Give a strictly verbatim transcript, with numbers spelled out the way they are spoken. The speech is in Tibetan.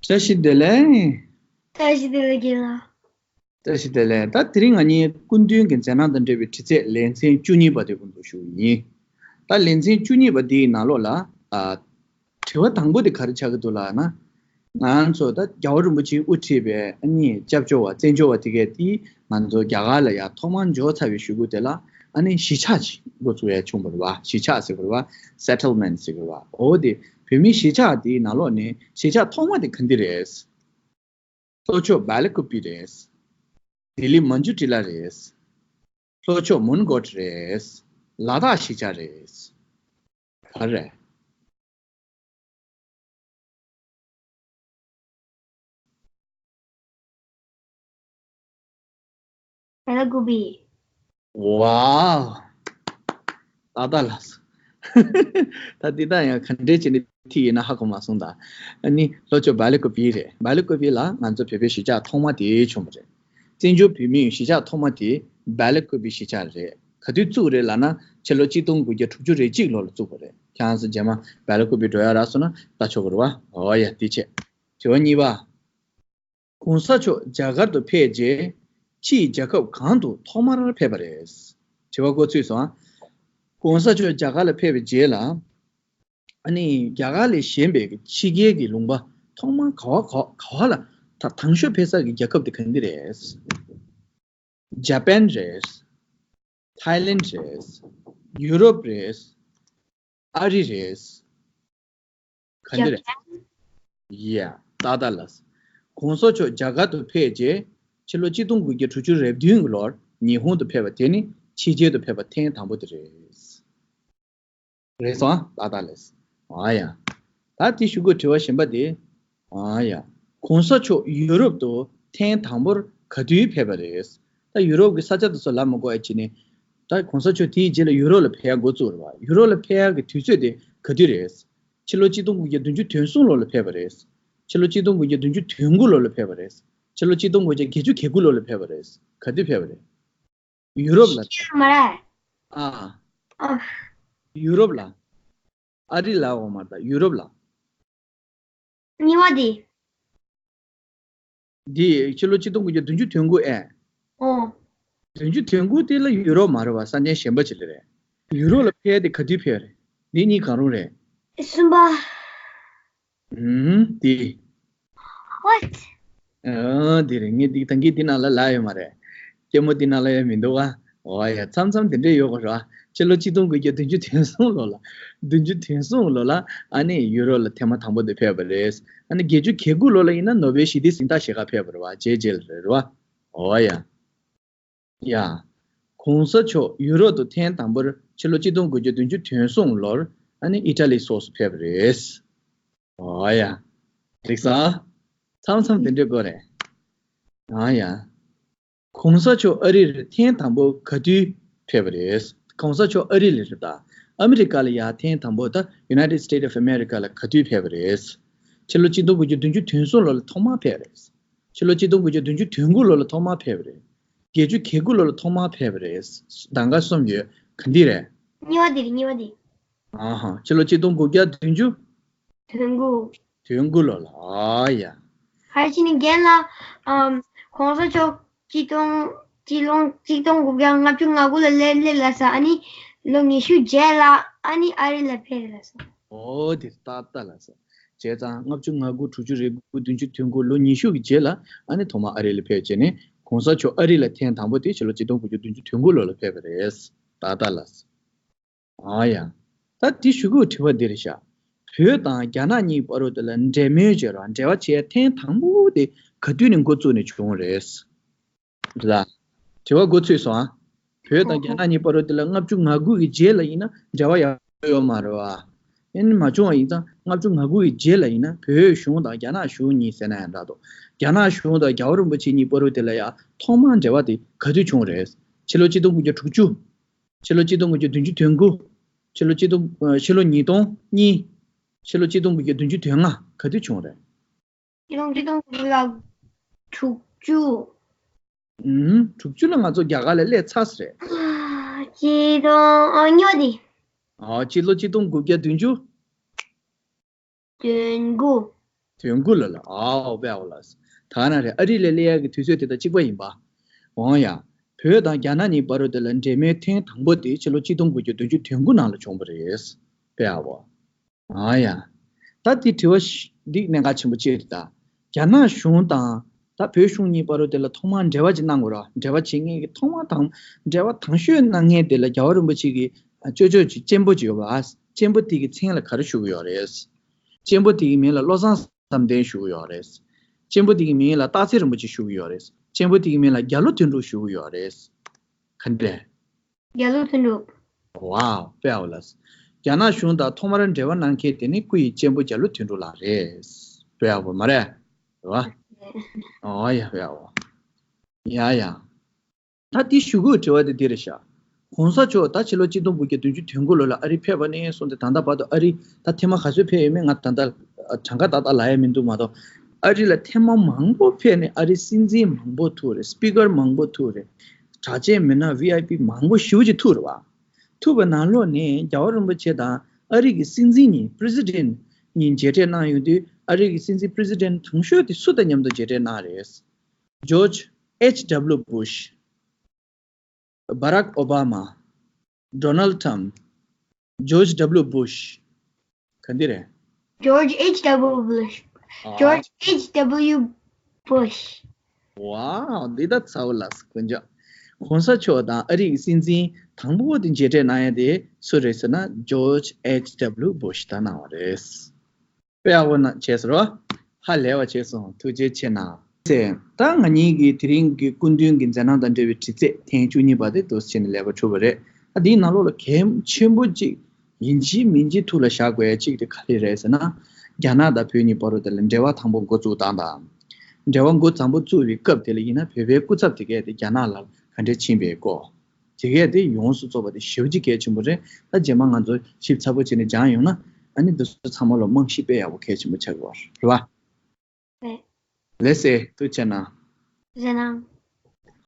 བཀྲ་ཤིས་བདེ་ལེགས། བཀྲ་ཤིས་བདེ་ལེགས་རྒན་ལགས། བཀྲ་ཤིས་བདེ་ལེགས། ད་དེ་རིང་ང་གཉིས་སྐུ་མདུན་གྱི་མཛད་རྣམ་དང་འབྲེལ་བའི་དྲི་རྩད་ལེ་ཚན་བཅུ་གཉིས་པ་དེ་སྐུ་མདུན་ཞུ་གི་ཡིན། ད་ལེ་ཚན་བཅུ་གཉིས་པ་འདིའི་ནང་ལོགས་ལ། ཨ། དྲི་བ་དང་པོ་དེ་ག་རེ་ཆགས་ཀྱི་འདུག་ལབ་ན། ང་ཚོ་ད་རྒྱལ་བ་རིན་པོ་ཆེས་དབུ་ཁྲིད་པའི་ཨ་ནི་སྐྱབས་བཅོལ་བ་བཙན་བྱོལ་བ་དེ་གས་དེ་ང་ཚོ་རྒྱ་གར་ལ་ཡར་ཐོག་མར་འབྱོར་ཚར་བའི་གཞུག་གུ་དེ་ལ་ཨ་ནི་གཞིས་ཆགས་ཅིག་འགོ་བཙུགས་ཡ་བྱུང་བ་རེད་བ། གཞིས་ཆགས་ཟེར་བ་རེད་བ། སེ་ཊལ་མེན་ཊི་ཟེར་བ་རེད་བ། འོ་དེ་བོད་མིའི་གཞིས་ཆགས་དེའི་ནང་ལོགས་ནས་གཞིས་ཆགས་ཐོག་མ་དེ་ག་འདི་རེད། ལྷོ་ཕྱོགས་བལ་ཀུ་པི་རེད། ལྡི་ལི་མན་ཇུ་ཊི་ལ་རེད། ལྷོ་ཕྱོགས་མོན་གྷོ་ཊི་རེད། ལ་དྭགས་གཞིས་ཆགས་རེད། ག་རེ་རེད། བལ་ཀུ་པི། ཝའོ། ཏག་ཏག་ལགས་སོ། ད་འདི་དག་ཡང་ག་འདྲས་བྱས་ནས་ཐིག་ཡིན་ན་ཧ་གོ་མ་སོང་ད། ཨ་ནི་ལྷོ་ཕྱོགས་བལ་ཀུ་པི་རེད། བལ་ཀུ་པི་ལ་ང་ཚོ་བོད་པའི་གཞིས་ཆགས་ཐོག་མ་དེ་བྱུང་བ་རེད། བཙན་བྱོལ་བོད་མིའི་གཞིས་ཆགས་ཐོག་མ་དེ་བལ་ཀུ་པི་གཞིས་ཆགས་རེད། ག་དུས་བཙུགས་རེད་ལབ་ན་ཕྱི་ལོ་གཅིག་སྟོང་དགུ་བརྒྱ་དྲུག་ཅུ་རེ་གཅིག་ལོ་ལ་བཙུགས་པ་རེད། ཁྱེད་རང་ཚོ་རྗེས་མ་བལ་ཀུ་པི་འགྲོ་ཡ་རག་སོང་ན་ལྟ་ཆོག་གི་རེད་བ། འོ་ཡ་དེ་བྱས། དྲི་བ་གཉིས་པ། གོང་ས་མཆོག་རྒྱ་གར་དུ་ཕེབས་རྗེས་ཕྱིའི་རྒྱལ་ཁབ་གང་དུ་ཐོག་མར་ཕེབས་པ་རེད། དྲི་བ་འགོ་ཚུགས་སོང་ཨ། གོང་ས་མཆོག་རྒྱ་གར་ལ་ཕེབས་པའི་རྗེས་ལ། ཨ་ནི་རྒྱ་གར་ལས་གཞན་པའི་ཕྱི་རྒྱལ་གྱི་ལུང་པ་ཐོག་མར་ག་བ་ག་ག་བ་ལ་ད་དང་ཤོས་ཕེབས་ས་གི་རྒྱལ་ཁབ་དེ་ག་འདི་རེད། ཇ་པན་རེད། ཐའི་ལེན་རེད། ཡུ་རོབ་རེད། ཨ་རི་རེད། ག་འདི་རེད། ཇ་པན། ཡ། ཏག་ཏག་ལགས། གོང་ས་མཆོག་རྒྱ་གར་དུ་ཕེབས་རྗེས་ཕྱི་ལོ་གཅིག་སྟོང་དགུ་བརྒྱ་དྲུག་ཅུ་རེ་བདུན་གྱི་ལོར་ཉི་ཧོང་དུ་ཕེབས་པ་དེ་ནི་ཕྱི་རྒྱལ་དུ་ཕེབས་པ་ཐེངས་དང་པོ་དེ་རེད། རེད་སོང་ཨ། ཏག་ཏག་ལགས། ཨ་ཡ། ད་དེ་གཞུག་གུ་དྲི་བ་གཞན་པ་དེ། ཨ་ཡ། གོང་ས་མཆོག་ཡུ་རོབ་ཏུ་ཐེངས་དང་པོར་ག་དུས་ཕེབས་པ་རེད། ད་ཡུ་རོབ་ཀྱི་ས་ཆ་དེ་ཚོ་ལབ་མ་དགོས་ཡ་བྱས་ནས། ད་གོང་ས་མཆོག་དེའི་རྗེས་ལ་ཡུ་རོབ་ལ་ཕེབས་ཡ་འགོ་བཙུགས་རེད་བ། ཡུ་རོབ་ལ་ཕེབས་ཡ་གི་དུས་ཚོད་དེ་ག་དུས་རེད། ཕྱི་ལོ་གཅིག་སྟོང་དགུ་བརྒྱ་བདུན་ཅུ་དོན་གསུམ་ལོ་ལ་ཕེབས་པ་རེད། ཕྱི་ལོ་གཅིག་སྟོང་དགུ་བརྒྱ་བདུན་ཅུ་དོན་དགུ་ལོ་ལ་ཕེབས་པ་རེད། ཕྱི་ལོ་གཅིག་སྟོང་དགུ་བརྒྱ་བརྒྱད་ཅུ་གྱ་དགུ་ལོ་ལ་ཕེབས་པ་རེད། ག་དུས་ཕེབས་པ་རེད། ཡུ་རོབ་ལ། ཤེས་མ་རེད། ཨ། ཨ། ཡུ་རོབ་ལ། ཨ་རི་ལ་འོ་མ་ད་ཡུ་རོབ་ལ། གཉིས་པ་དེ། འདི་ཕྱི་ལོ་གཅིག་སྟོང་དགུ་བརྒྱ་བདུན་ཅུ་དོན་དགུ་ཨེ། ཨོ། བདུན་ཅུ་དོན་དགུ་དེ་ལ་ཡུ་རོབ་མ་རེད་བ། ས་གནས་གཞན་པ་ཅིག་ལ་རེད། ཡུ་རོབ་ལ་ཕེབས་དེ་ག་དུས་ཕེབས་རེད། འདི་གཉིས་གང་རུང་རེད། གསུམ་པ། ཨུམ། འདི། What? ཨ། འདི་རེད། ངས་འདི་ད་གིན་འདི་ནང་ལ་ལབ་ཡོད་མ་རེད། སྐྱེ་མོ་འདི་ནང་ལ་ཡང་མི་འདུག་ཨ། འོ་ཡ། མཚམས་མཚམས་དེ་འདྲས་ཡོད་དགོས་ར། ཕྱི་ལོ་གཅིག་སྟོང་དགུ་བརྒྱ་བདུན་ཅུ་དོན་གསུམ་ལོ་ལ། བདུན་ཅུ་དོན་གསུམ་ལོ་ལ་ཨ་ནི་ཡུ་རོབ་ལ་ཐེངས་མ་དང་པོ་དེ་ཕེབས་པ་རེད། ཨ་ནི་བརྒྱད་ཅུ་གྱ་དགུ་ལོ་ལ་ཡིན་ན་ནོ་བེལ་ཞི་བདེའི་གཟེངས་རྟགས་བཞེས་ག་ཕེབས་པ་རེད་བ། རྗེས་རྗེས་ལ་རེད་བ། འོ་ཡ། ཡ། གོང་ས་མཆོག་ཡུ་རོབ་ཏུ་ཐེངས་དང་པོར་ཕྱི་ལོ་གཅིག་སྟོང་དགུ་བརྒྱ་བདུན་ཅུ་དོན་གསུམ་ལོར་ཨ་ནི་ཨི་ཊ་ལི་སོགས་སུ་ཕེབས་པ་རེད། འོ་ཡ། འགྲིག་སོང་། མཚམས་མཚམས་དེ་འདྲས་དགོས་རེད། ཨ་ཡ། གོང་ས་མཆོག་ཨ་རི་ལ་ཐེངས་དང་པོ་ག་དུས་ཕེབས་པ་རེད། གོང་ས་མཆོག་ཨ་རི་ལ་རེད་ད། ཨ་མི་རི་ཀ་ལ་ཡ་ཐེངས་དང་པོ་ད་United States of America ལ་ག་དུས་ཕེབས་པ་རེད། ཕྱི་ལོ་གཅིག་སྟོང་དགུ་བརྒྱ་བདུན་ཅུ་དོན་གསུམ་ལོ་ལ་ཐོག་མར་ཕེབས་པ་རེད། ཕྱི་ལོ་གཅིག་སྟོང་དགུ་བརྒྱ་བདུན་ཅུ་དོན་དགུ་ལོ་ལ་ཐོག་མར་ཕེབས་པ་རེད། བརྒྱད་ཅུ་གྱ་དགུ་ལོ་ལ་ཐོག་མར་ཕེབས་པ་རེད། གདམ་ག་གསུམ་ཡོད། ག་འདི་རེད། གཉིས་པ་དེ་རེད། གཉིས་པ་དེ། ཨ་ཧ། ཕྱི་ལོ་གཅིག་སྟོང་དགུ་བརྒྱ་བདུན་ཅུ། དོན་དགུ། དོན་དགུ་ལོ་ལ། ཨ་ཡ། ཧ་ཅི་ནི་རྒན་ལགས། ཨམ། གོང་ས་མཆོག་གཅིག་སྟོང་། གཅིག་ལོ་གཅིག་སྟོང་དགུ་བརྒྱ་ལྔ་བཅུ་ང་དགུ་ལ་སླེབས་སླེབས་ལ་ས། ཨ་ནི་ལོ་ཉི་ཤུ་རྗེས་ལ་ཨ་ནི་ཨ་རི་ལ་ཕེབས་ལ་ས། ཨོ་དེ་ཏག་ཏག་ལ་ས། བྱས་ཙང་ལྔ་བཅུ་ང་དགུ་དྲུག་ཅུ་རེ་དགུ་བདུན་ཅུ་དོན་དགུ་ལོ་ཉི་ཤུ་གི་རྗེས་ལ་ཨ་ནི་ཐོག་མར་ཨ་རི་ལ་ཕེབས་བྱས་ནས་གོང་ས་མཆོག་ཨ་རི་ལ་ཐེངས་དང་པོ་དེ་ཕྱི་ལོ་གཅིག་སྟོང་དགུ་བརྒྱ་བདུན་ཅུ་དོན་དགུ་ལོ་ལ་ཕེབས་པ་རེད། ཏག་ཏག་ལ་ས། ཨ་ཡ། ད་དེ་གཞུག་གུ་དྲི་བ་འདི་རེད་ཤག་བོད་དང་རྒྱ་ནག་གཉིས་བར་དུ་དེ་ལ་འབྲེལ་མོལ་བྱེད་རོགས། འབྲེལ་བ་བྱེད་ཐེངས་དང་པོ་དེ་ག་དུས་ནས་འགོ་བཙུགས་ནས་བྱུང་རེད། ལ། དྲི་བ་འགོ་ཚུགས་སོང་ཨ། བོད་དང་རྒྱ་ནག་གཉིས་བར་དུ་དེ་ལ་ལྔ་བཅུ་ང་དགུ་གི་རྗེས་ལ་ཡིན་ན་འབྲེལ་བ་ཡག་པོ་ཡོད་མ་རེད་བ། ཨེ་ནི་མ་བྱུང་བ་ཡིན་ཙང་ལྔ་བཅུ་ང་དགུ་གི་རྗེས་ལ་ཡིན་ན་བོད་གཞུང་དང་རྒྱ་ནག་གཞུང་གཉིས་ཟེར་ན་ཡང་འདྲ་འདུག་རྒྱ་ནག་གཞུང་དང་རྒྱལ་བ་རིན་པོ་ཆེ་གཉིས་བར་དུ་དེ་ལ་ཡང་ཐོག་མར་འབྲེལ་བ་དེ་ག་དུས་བྱུང་རེད། ཕྱི་ལོ་གཅིག་སྟོང་དགུ་བརྒྱ་དྲུག་ཅུ། ཕྱི་ལོ་གཅིག་སྟོང་དགུ་བརྒྱ་བདུན་ཅུ་དོན་དགུ། ཕྱི་ལོ་གཅིག་སྟོང་། ཕྱི་ལོ་ཉིས་སྟོང་གཉིས། ཕྱི་ལོ་གཅིག་སྟོང་དགུ་བརྒྱ་བདུན་ཅུ་དོན་ལྔ། ག་དུས་བྱུང་རེད། གཅིག་སྟོང་གཅིག་སྟོང་དགུ་བརྒྱ་དྲུག་ཅུ། ཨུམ། དྲུག་ཅུ་ལ་ང་ཚོ་རྒྱ་གར་ལ་སླེབས་ཚར་ས་རེད། གཅིག་སྟོང་། ཨ། གཉིས་པ་དེ། ཨ། སྤྱི་ལོ་གཅིག་སྟོང་དགུ་བརྒྱ་བདུན་ཅུ། དོན་དགུ། དོན་དགུ་ལ་ལ་ཨའོ་པའོ་ལ། ད་ན་རེ་ཨ་རི་ལ་སླེབས་ཡག་གི་དུས་ཚོད་དེ་དང་གཅིག་པ་ཡིན་པ། འོང་ཡ། བོད་དང་རྒྱ་ནག་གཉིས་བར་དུ་དེ་ལ་འབྲེལ་མོལ་ཐེངས་དང་པོ་དེ་ཕྱི་ལོ་ཆིག་སྟོང་དགུ་བརྒྱ་བདུན་ཅུ་དོན་དགུ་ནང་ལ་བྱུང་བ་རེད། པའོ། ཨ་ཡ། ད་དེ་དྲི་བ་ཞིག་འདི་གནད་འགག་ཆེན་པོ་གཅིག་རེད་ད། རྒྱ་ནག་གཞུང་དང་ད་བོད་གཞུང་གཉིས་བར་དུ་དེ་ལ་ཐོག་མར་འབྲེལ་བ་ཅིག་གནང་དགོས་ར། འབྲེལ་བ་བྱེད་མཁན་གྱི་ཐོག་མ་དང་འབྲེལ་བ་དང་ཤོས་གནང་མཁན་དེ་ལ་རྒྱལ་བ་རིན་པོ་ཆེ་གི་ཅོ་ཅོ་ཅིག་གཅེན་པོ་ཅིག་ཡོད་པ། གཅེན་པོ་དེ་གི་མཚན་ལ་ག་རེ་ཞུ་གི་ཡོད་རེད། གཅེན་པོ་དེ་གི་མིང་ལ་བློ་བཟང་བསམ་གཏན་ཞུ་གི་ཡོད་རེད། གཅེན་པོ་དེ་གི་མིང་ལ་སྟག་འཚེར་རིན་པོ་ཆེ་ཞུ་གི་ཡོད་རེད། གཅེན་པོ་དེ་གི་མིང་ལ་རྒྱ་ལོ་དོན་གྲུབ་ཞུ་གི་ཡོད་རེད། ག་འདྲས། རྒྱ་ལོ་དོན་གྲུབ། ཝའོ། པའོ་ལ། རྒྱ་ནག་གཞུང་དང་ཐོག་མར་འབྲེལ་བ་གནང་མཁན་དེ་ནི་སྐུ་ཡི་གཅེན་པོ་རྒྱ་ལོ་དོན་གྲུབ་ལགས་རེད། པའོ་མ་རེད། རེད་བ། ཨོ་ཡ་པའོ། ཡ་ཡ། ད་དེ་ཞུ་དགོས་དྲི་བ་དེ་འདི་རེད་ཤག་གོང་ས་མཆོག་ད་ཕྱི་ལོ་ཆིག་སྟོང་དགུ་བརྒྱ་བདུན་ཅུ་དོན་དགུ་ལོ་ལ་ཨ་རི་ཕེབས་པ་ནས་བཟུང་སྟེ་ད་ལྟ་བར་དུ་ཨ་རི་ད་ཐེངས་མ་ག་ཚོད་ཕེབས་ཡོད་མེད་ང་ད་ལྟ་གྲངས་ཀ་ཏག་ཏག་ལབ་ཡ་མི་འདུག་མ་གཏོགས། ཨ་རི་ལ་ཐེངས་མ་མང་པོ་ཕེབས་ནས་ཨ་རི་སྲིད་འཛིན་མང་པོ་ཐུག་རེད། སྤི་ཀར་མང་པོ་ཐུག་རེད། གྲགས་ཅན་མི་སྣ་ཝི་ཨའི་པི་མང་པོ་ཞེ་པོ་ཅིག་ཐུག་རེད་བ། ཐུག་པ་ནང་ལོགས་ནས་རྒྱལ་བ་རིན་པོ་ཆེ་དང་ཨ་རི་གི་སྲིད་འཛིན་གཉིས་President་གཉིས་མཇལ་འཕྲད་གནང་ཡོང་དུས་ཨ་རི་གི་སྲིད་འཛིན་President་དང་ཤོས་དེ་སུ་དང་མཉམ་དུ་མཇལ་འཕྲད་གནང་རེད། George H W Bush། Barack Obama། Donald Trump། George W Bush། ག་འདི་རེད། George H W Bush། ཨ། George H W Bush། ཝའོ། འདི་ད་ཚ་བོ་ལགས་དཀོན་མཆོག་གོང་ས་མཆོག་དང་ཨ་རིའི་སྲིད་འཛིན་དང་པོ་དེ་མཇལ་འཕྲད་གནང་ཡ་དེ་སུ་རེད་ཟེར་ན་George H W Bush་ད་གནང་བ་རེད། དཔེ་ཡག་པོ་ན་བྱས་ཟེར་རོ། ཧ་ལས་པ་བྱས་སོང་། ཐུགས་རྗེ་ཆེ་གནང་། ཟེར། ད་ང་གཉིས་ཀྱི་དེ་རིང་གི་སྐུ་མདུན་གྱི་མཛད་རྣམ་དང་འབྲེལ་བའི་དྲི་རྩད་ཐེངས་བཅུ་གཉིས་པ་དེ་འདུག་སེ་བྱས་ནས་ལེགས་པར་གྲུབ་པ་རེད། ད་འདིའི་ནང་ལོགས་ལ་གལ་ཆེན་པོ་གཅིག་ཡིན་གཅིག་མིན་གཅིག་ཐུགས་ལ་བཞག་དགོས་ཡ་གཅིག་དེ་ག་རེ་རེད་ཟེར་ན། རྒྱ་ནག་དང་བོད་གཉིས་བར་དུ་དེ་ལ་འབྲེལ་བ་དང་པོ་འགོ་བཙུགས་སྟངས་དང་། འབྲེལ་བ་འགོ་དང་པོ་བཙུགས་པའི་སྐབས་དེ་ལ་ཡིན་ན་བོད་པའི་སྐུ་ཚབ་དེ་གས་དེ་རྒྱ་ནག་ལ་ག་འདྲས་ཕྱིན་པའི་སྐོར། དེ་གས་དེ་ཡོངས་སུ་རྫོགས་པ་དེ་ཞེ་པོ་ཅིག་གལ་ཆེན་པོ་རེད། ད་རྗེས་མ་ང་ཚོ་ཞིབ་ཚགས་པོ་བྱས་ནས་སྦྱངས་ཡོང་ན་ཨ་ནི་འདི་ཚོ་ཚང་མ་ལ་རྨང་གཞི་དཔེ་ཡག་པོ་གལ་ཆེན་པོ་ཆགས་ཀྱི་ཡོད་རེད་བ། རེད། ལགས་སེ། ཐུགས་རྗེ་གནང་། ཐུགས་རྗེ་གནང་།